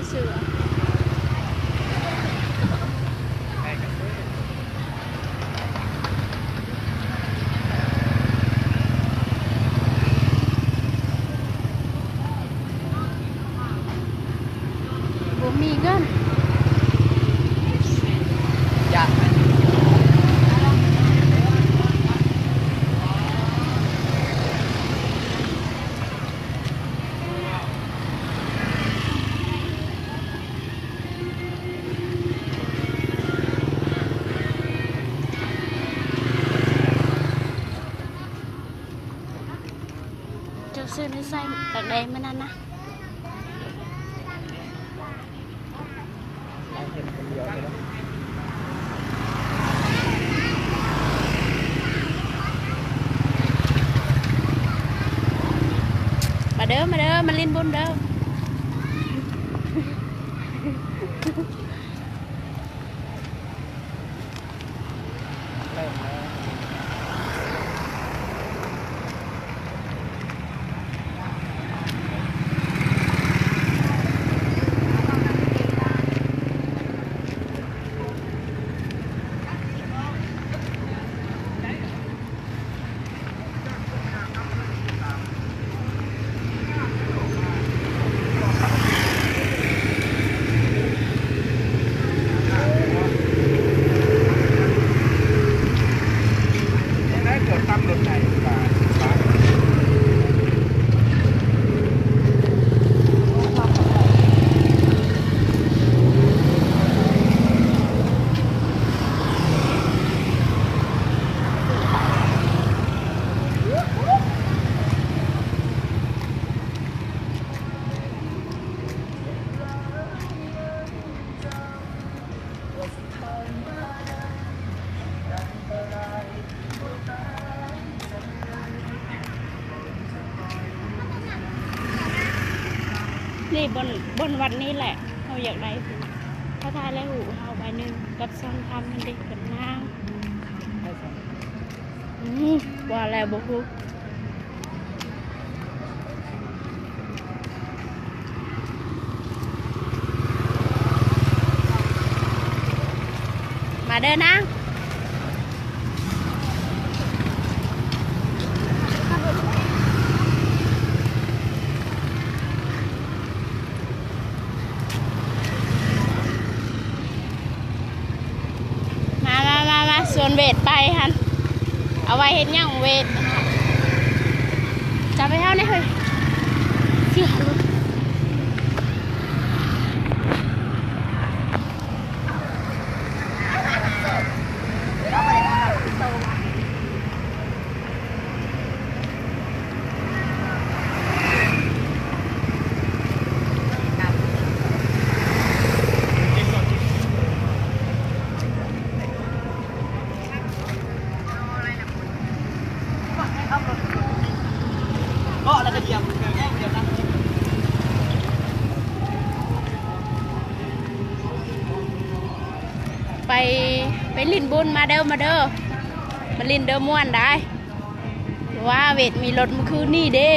ເສືອ ບໍ່ມີເງິນ ຢ້ານ. ເຈົ້າຊື້ໃນໄຊຕາກແດງມື້ນັ້ນນະ. ມາເດີ ມາເດີ ມາຫຼິ້ນບຸນເດີ. ນີ້ບ່ອນ ບ່ອນວັດນີ້ແຫຼະ ເຮົາຢາກໄດ້ ເຂົາຖ່າຍແລ້ວຮູບເຮົາໃບໜຶ່ງ ກັບຊອງຄຳຫັ້ນເດ້ ກັບນາງ ອືມ ວ່າແລ້ວບໍ່ຮູ້. ມາເດີນາງ ມາ ມາ ມາ ມາ ຊວນເວດໄປຫັ້ນ. ເອົາໄວ້ເຮັດຫຍັງເວດ? ຈັບໃຫ້ເຮົາແດ່ເຮີ້ຍ ເສຍລົດ. ໄປ ໄປຫຼິ້ນບຸນ ມາເດີ ມາເດີ ມາຫຼິ້ນເດີ ມ່ວນໄດ໋. ວ່າເວດມີລົດມື້ຄືນນີ້ເດ້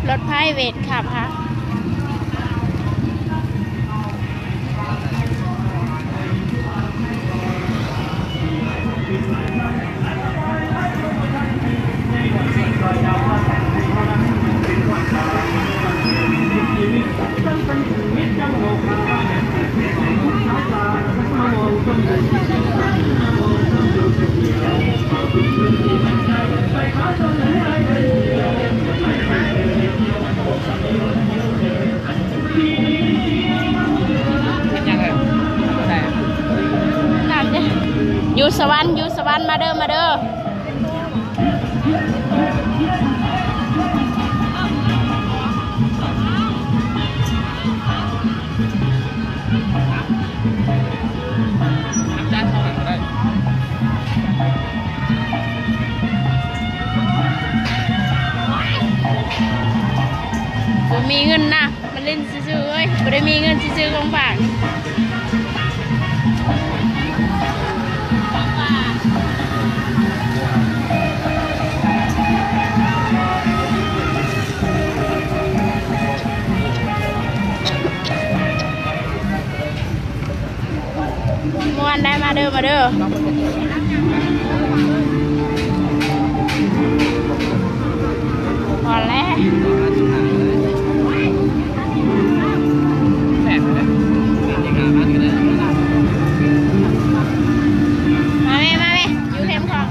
ລົດໃຜເວດຂັບຫາ? ຢູ່ສະຫວັນ ຢູ່ສະຫວັນ ມາເດີ ມາເດີ. ບໍ່ມີເງິນນະ ມາຫຼິ້ນຊື່ໆ ເອີຍ ບໍ່ໄດ້ມີເງິນຊິຊື້ຂອງຝາກ. ອັນໃດ ມາເດີ ມາເດີ ພໍແລ້ວ ມາແມ່ ມາແມ່ ຢູ່ເຫັນຂອງ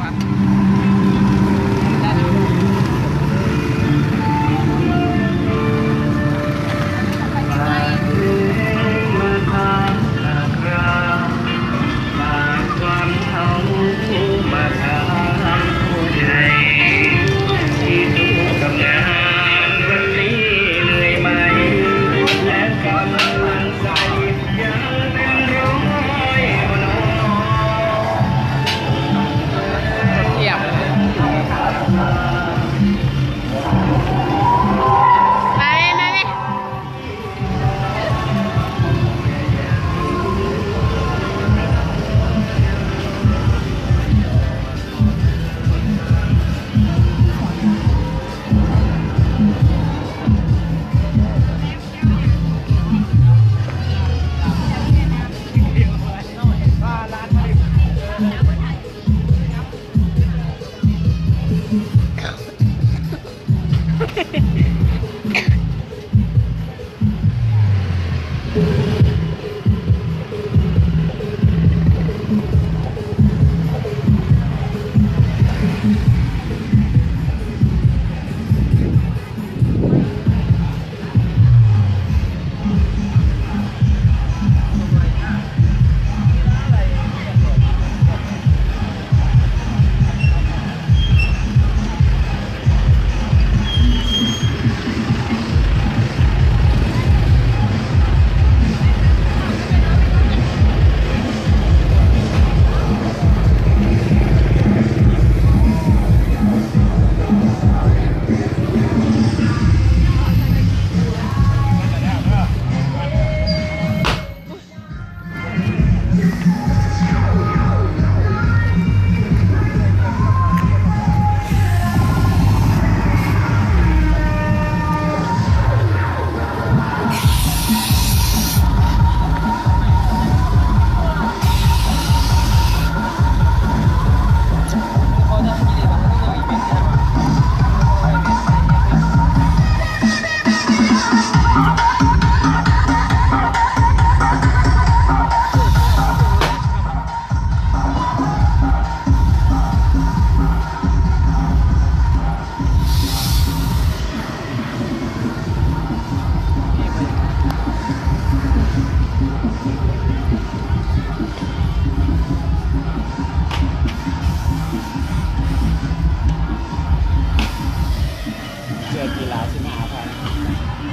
ເສື້ອກິລາສິບຫ້າພັນ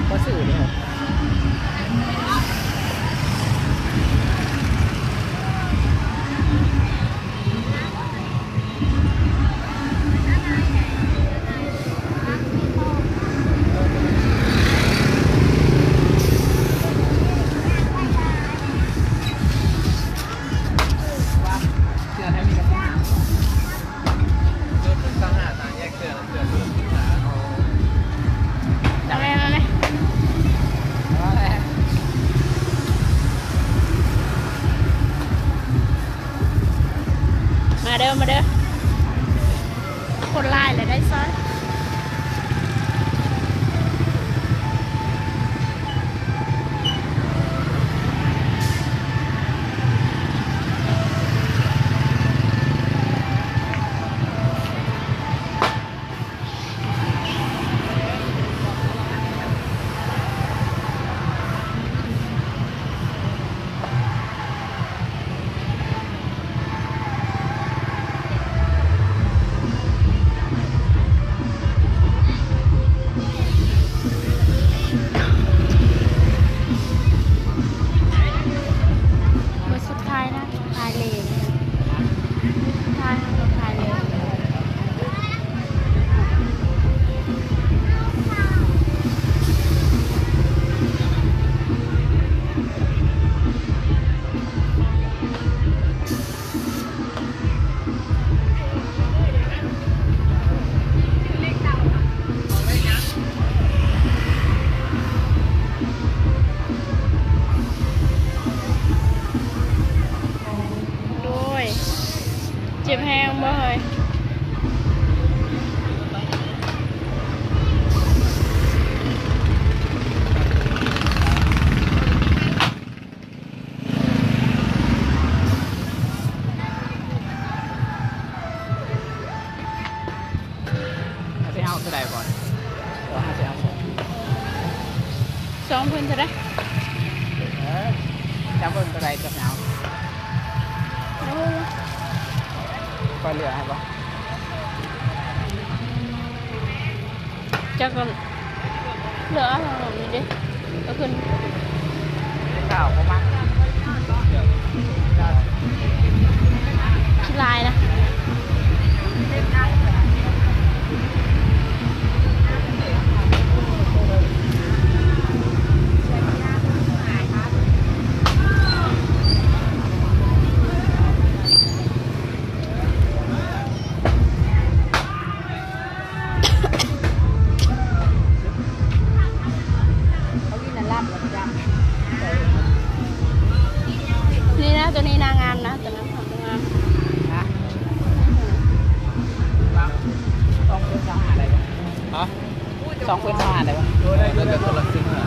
ບໍ່ຊື້ເດ້. ມາເດີ ມາເດີ ຄົນຫຼາຍແລ້ວໄດ້ຊ້ອຍ. ເ ບໍ່ເຮີ້ຍ ເຮົາຊິເອົາໂຕໃດກ່ອນ? ເຮົາຊິເອົາສອງ ສອງເພິ່ນເທົ່າໃດ? ເອີ ຈະເບິ່ງໂຕໃດຈະເອົາ. ໂອ້ ຂ້ອຍເລືອກໃຫ້ບໍ່? ຈັກ ເລືອກເອົາອັນນີ້ເດ້ ເອົາຂຶ້ນ ເຈົ້າບໍ່ມັກ ຂີ້ລາຍນະ. ນີ້ນະ ໂຕນີ້ນາງາມນະ ໂຕນັ້ນຂອງໂຕງາມນະ. ສອງເພິ່ນຊາວຫ້າໄດ້ບໍ່? ຮະ? ສອງເພິ່ນຊາວຫ້າໄດ້ບໍ່? ເອີ ໄດ້ຢູ່ ໄດ້ຢູ່ ຄົນລະສິບຫ້າ.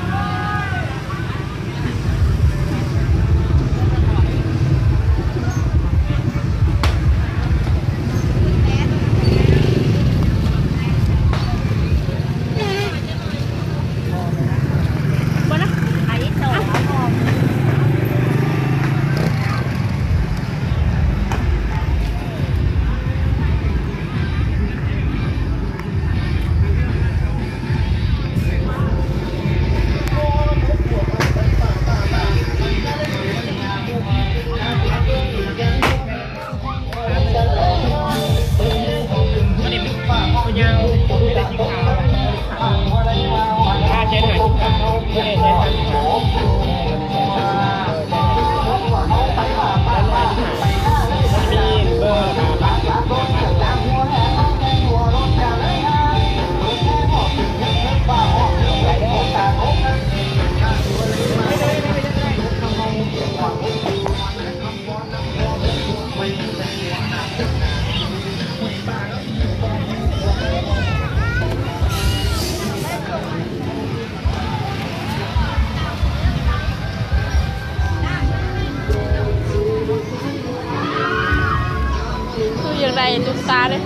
ຄືຢາກໄດ້ຕຸກຕາເດ້.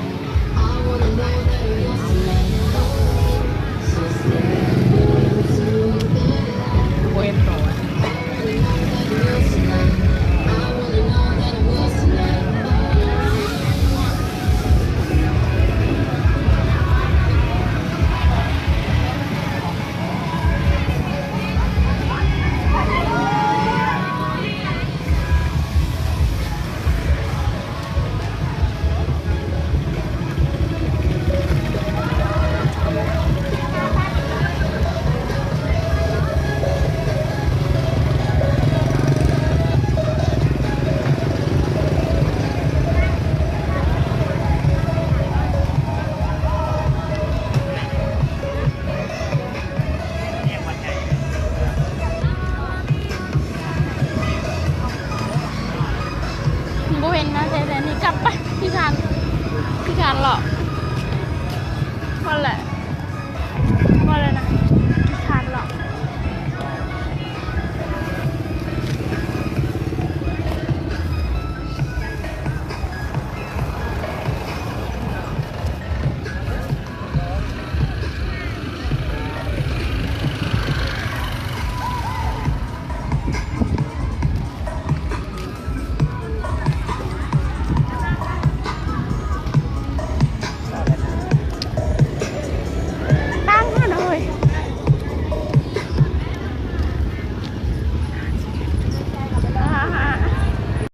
ບໍ່ເຫັນໂຕ